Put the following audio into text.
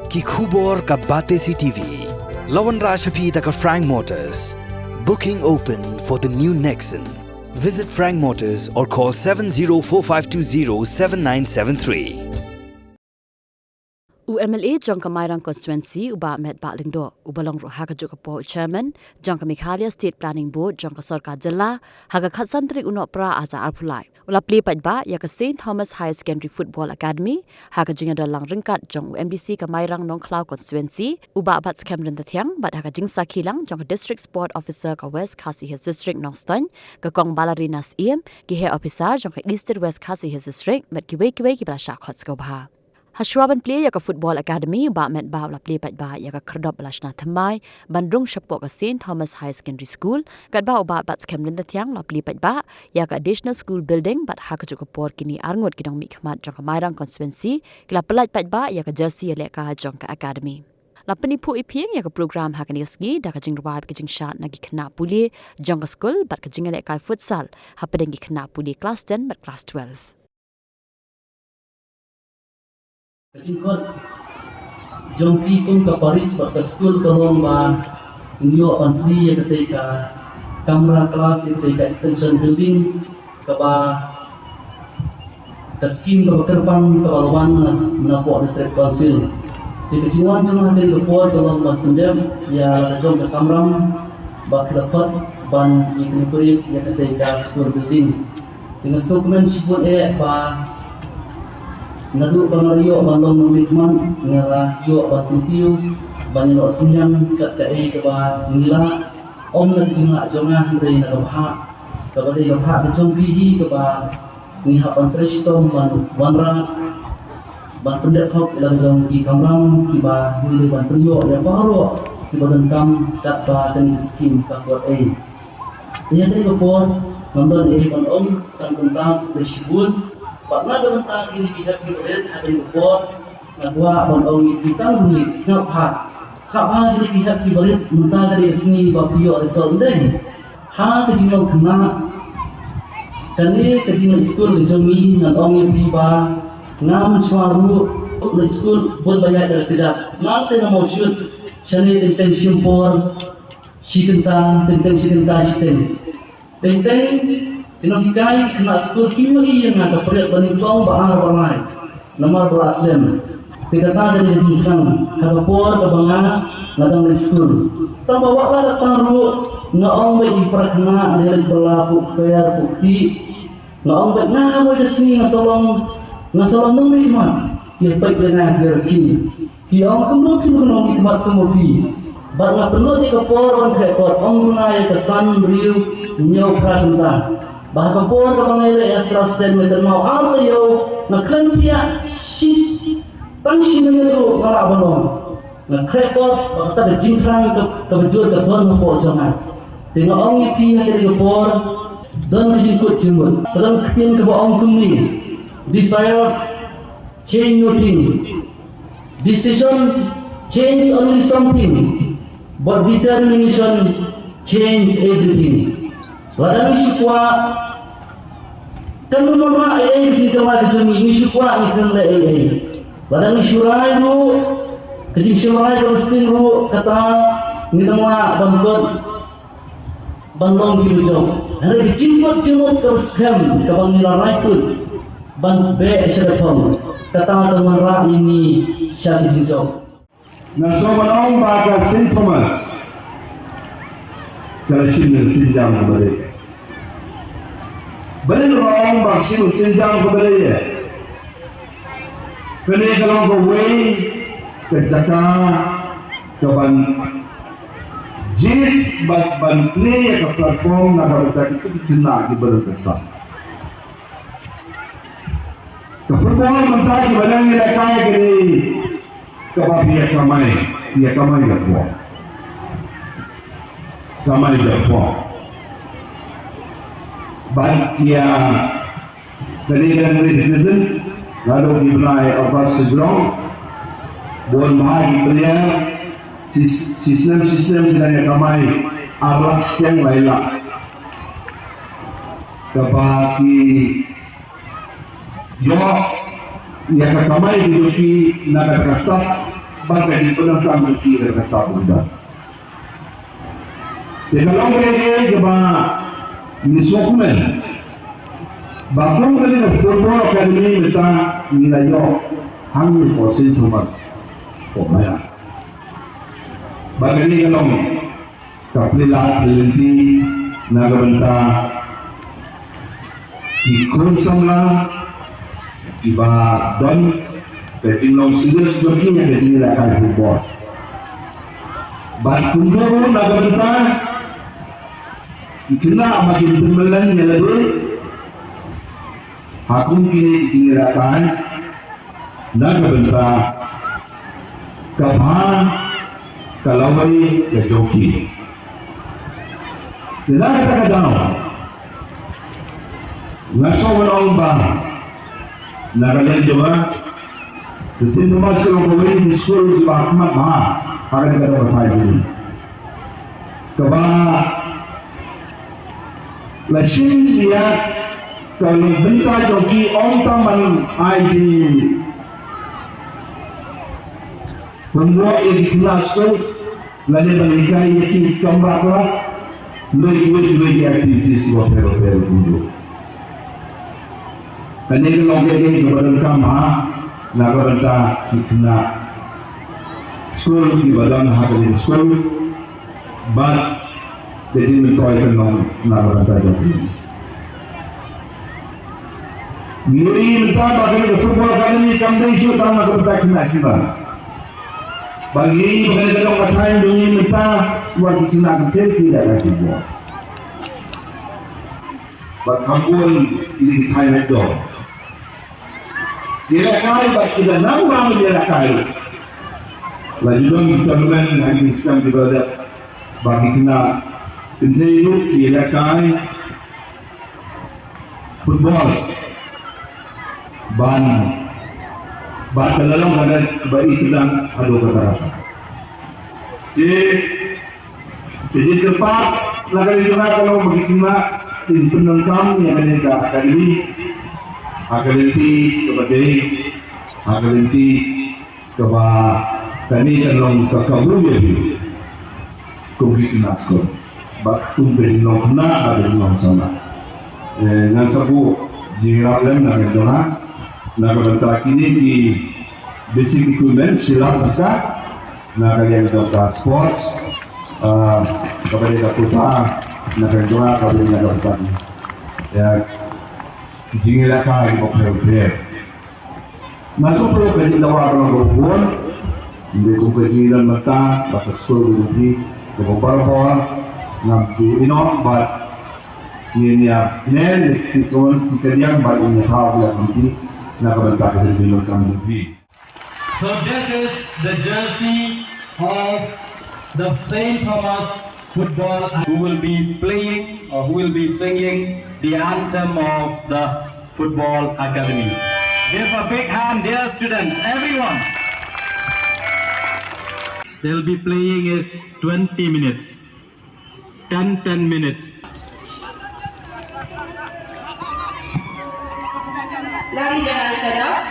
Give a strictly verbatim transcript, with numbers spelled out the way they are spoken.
Ki khubor ka Batesi T V. La wanrah sha phi da ka Frank Motors. Booking open for the new Nexon. Visit Frank Motors or call seven zero four five two zero seven nine seven three. U M L A jong ka Mairang constituency u Bah Metbah Lyngdoh, uba long ruh ha kajuh ka por u chairman jong ka Meghalaya State Planning Board jong ka sorkar jylla, ha ka khatsan tarik u Nohprah arhajar arphew lai, u la plie paidbah ïa ka Saint Thomas Higher Secondary Football Academy ha ka jingïadon lang ryngkat jong u M D C ka Mairang Nongkhlaw constituency, u Bah Batskhem Ryntathiang, bad ha ka jingsakhi lang jong ka District Sport Officer ka West Khasi Hills District Nongstoiñ, ka Kong Balarina Syiem, ki heh officer jong ka Eastern West Khasi Hills District, bad kiwei kiwei kiba la shah khot sngewbha. Hashwa ban plie ïa ka Football Academy, u Bah Metbah u la plie paidbah ïa ka khyrdop ba la shna thymmai ban rung shapoh ka Saint Thomas Higher Secondary School, katba u Bah Batskhem Ryntathiang u la plie paidbah ïa ka Additional School Building, bad ha kajuh ka por kine arngut ki nongmihkhmat jong ka Mairang constituency ki la pyllait paidbah ïa ka jersey ïalehkai jong ka academy. La pyniphuh iphieng ïa ka program ha kane ka sngi da ka jingrwai bad ka jingshad na ki khynnah pule jong ka skul bad ka jingïalehkai futsal hapdeng ki khynnah pule klas ten bad klas twelve. Ka jingkhot jong phi kum ka parish bad ka skul ka long ba ngin ïoh ban plie ïa katei ka kamra klas, ïa katei ka extension building, kaba ka skim kaba kyrpang kaba la wan na, napoh District Council. Te ka jingwan jong nga ha kane ka por ka long ban pyndep ïa la ka jong ka kamram ba ki la khot ban ïa kane ka project ïa katei ka school building. Te nga sngewkmen shibun eh ba naduh ba nga la ïoh ban long nongmihkhmat, nga la ïoh ban kyntiew ban ïa noh synñiang kat kaei kaba ngi lah, ym na ka jinglah jong nga hynrei na ka bhah, kaba dei ka bhah ka jong phi hi kaba ngi hap ban trei shitom ban wanrah ban pyndep hok ïa la ka jong ki kamram kiba ngi dei ban pynïoh ïa baroh kiba donkam katba kane ka skim ka khot ei. Ïa kane ka por ngam don ei ban ong tang kumta, khublei shibun. Bad na ka bynta kine ki hep ki barit ha kane ka por nga kwah ban ong ïa phi tang kumne, sngap bha. Sngap bha kine ki hep ki barit, mynta ka dei ka sngi ba phi ïoh result, ym dei? Ha ka jinglong khynnah, kane ka jingleit skul ka jong ngi, ngan ong ïa phi ba nga mynshuwa ruh leit skul bun ba ïaid da ka kjat. Nangta nga mawshut shane teng teng shim por, shi kynta, teng teng shi kynta, shi teng. Teng teng ki nonghikai, ki khynnah skul kim ïohi ïa nga ka pyrshah ba nyngkong, ba ar, ba lai. Namar ba la slem. Te kata ka dei ka jingthrang ha ka por kaba nga, nga dang leit skul. Tang ba wat la ka tang ruh nga ong ba i para khynnah dei leit bylla puk kper puk ktieh. Nga ong ba nga ha kawei ka sngi nga sa long, nga sa long nongmihkhmat. Ki peit ïa nga ki rkhie. Ki ong kumno phi long nongmihkhmat kumno phi. Bad nga pynlut ïa ka por ban khreh kot, ong kumne, ïa ka san hynriew hynñiew phra kynta. Ba ha ka por kaba nga ïaleh ïa ka klas ten nga kynmaw ar taïew, nga khlem thiah shi, tang shi minit ruh nga lah ban ong. Nga khreh kot, ba kata ka jingthrang ka, kaba jur ka don hapoh jong nga. Te nga ong ïa phi ha kane ka por, don ka jingkut jingmut. Ka don ka ktien kaba ong kumne, desire change nothing. Decision change only something, but determination change everything. Lada ngi shu kwah, kan ym wanrah ei ei ka jingkylla ka jong ngi, ngi shu kwah ngi khlem leh ei ei. Lada ngi shu rai ruh, ka jingshim rai kaba sting ruh, kata ngin ym lah ban kut ban long kiba jop. Hynrei ka jingkut jingmut kaba skhem kaba ngi la rai kut ban beh sha ka thong, kata kan wanrah ïa ngi sha ka jingjop. Nga sngewbha ban ong ba ka Saint Thomas ka la shim ïa ka sienjam kaba dei. Balei nga ong ba ka shim ïa ka sienjam kaba dei? Kane ka long kawei ka jaka kaban jied bad ban plie ïa ka platform na ka bynta kito ki khynnah kiba don ka sap. Ka football mynta kiba nang ïalehkai ka dei kaba phi ïa kamai, phi ïa kamai da kpoh. Kamai da kpoh. Bad ïa Kane ka dei ka season, naduh ki bnai August sha Jylliew, bun bha ki player, shi, shi snem, shi snem ki dang ïa kamai ar lak shiteng lai lak. Kaba ki ïoh ïa ka kamai ki jong ki na kata ka sap Ba ka jingpyndonkam jong ki ka sap bun. Te ka long kaei kaei kaba ngi sngewkmen ba kum kane ka football academy mynta ngi la ïoh hangne hapoh Saint Thomas, hapoh Mairang. Ba kane ka long ka plie lad plie lynti na ka bynta ki khun samla kiba don ka jinglong serious jong ki ïa ka jingïalehkai football. Bad kumjuh ruh na ka bynta ki khynnah ba kin pynmlien ïa lade ha kum kine ki jingïalehkai na ka bynta ka bha ka lawei ka jong ki. Te na kata ka daw nga sngewbha ban ong ba na ka liang jong nga, te sien ba ka long kawei na ki skul kiba ha khmat bha ha kane ka dong ka thaiñ jong ngi. Kaba la shim ïa ka bynta jong ki, ym tang ban ai jingpynbor ïa ki khynnah skul lane ban hikai ïa ki kamra klas, hynrei kiwei kiwei ki activities kiba pher bapher kumjuh. Kane ka long kaei kaei kaba donkam bha na ka bynta ki khynnah skul kiba don ha kane ka skul. Bad ka jingmyntoi ka long na ka bynta jong ki. Ngi ïohi mynta ba kane ka football academy kam dei shuh tang na ka bynta ki khynnah shisha. Ba ngi ïohi ba kane ka dong ka thaiñ jong ngi mynta wat ki khynnah ki khynnah ki da ka football. Ba kham bun kine ki thaiñ na jong. Ïalehkai bad ki da nang ram ïalehkai. La ju don ki tournament ha ki snem kiba la dep ba ki khynnah kynthei ruh ki ïalehkai football. Ban bad ka la long ka dei ba i khynnah haduh katta katta. Te Te jingkyrpad na ka liang jong nga ka long ba ki khynnah kin pyndonkam ïa kane ka academy ha ka lynti kaba dei, ha ka lynti kaba kane kan long ka kabu ïa phi kum ki khynnah skul bad kum ka jinglong khynnah bad ka jinglong samla. Eh, ngan sa buh jingïarap lem na ka liang jong nga na ka bynta kine ki basic equipment, shi lak tyngka, na ka liang jong ka sports, ah, kaba dei ka puta, na ka liang jong ka, kaba dei ka puta. Ïa ki jingïalehkai kiba pher bapher. Nga sngewthuh ka jingdawa ka long kaba bun, hynrei kum ka jingïadon mynta bad ka skul ka jong phi, kaba barabor ngam ju ïehnoh bad ngin ïa nen ïa ki khun ki kyndiang bad ngin ïa thaw ïa ki na ka bynta ka jingïadon ka jong phi. So this is the jersey of the Saint Thomas football, who will be playing or who will be singing the anthem of the football academy. Give a big hand, dear students, everyone. They'll be playing is twenty minutes. Ten, ten minutes. Lari jangan shut up.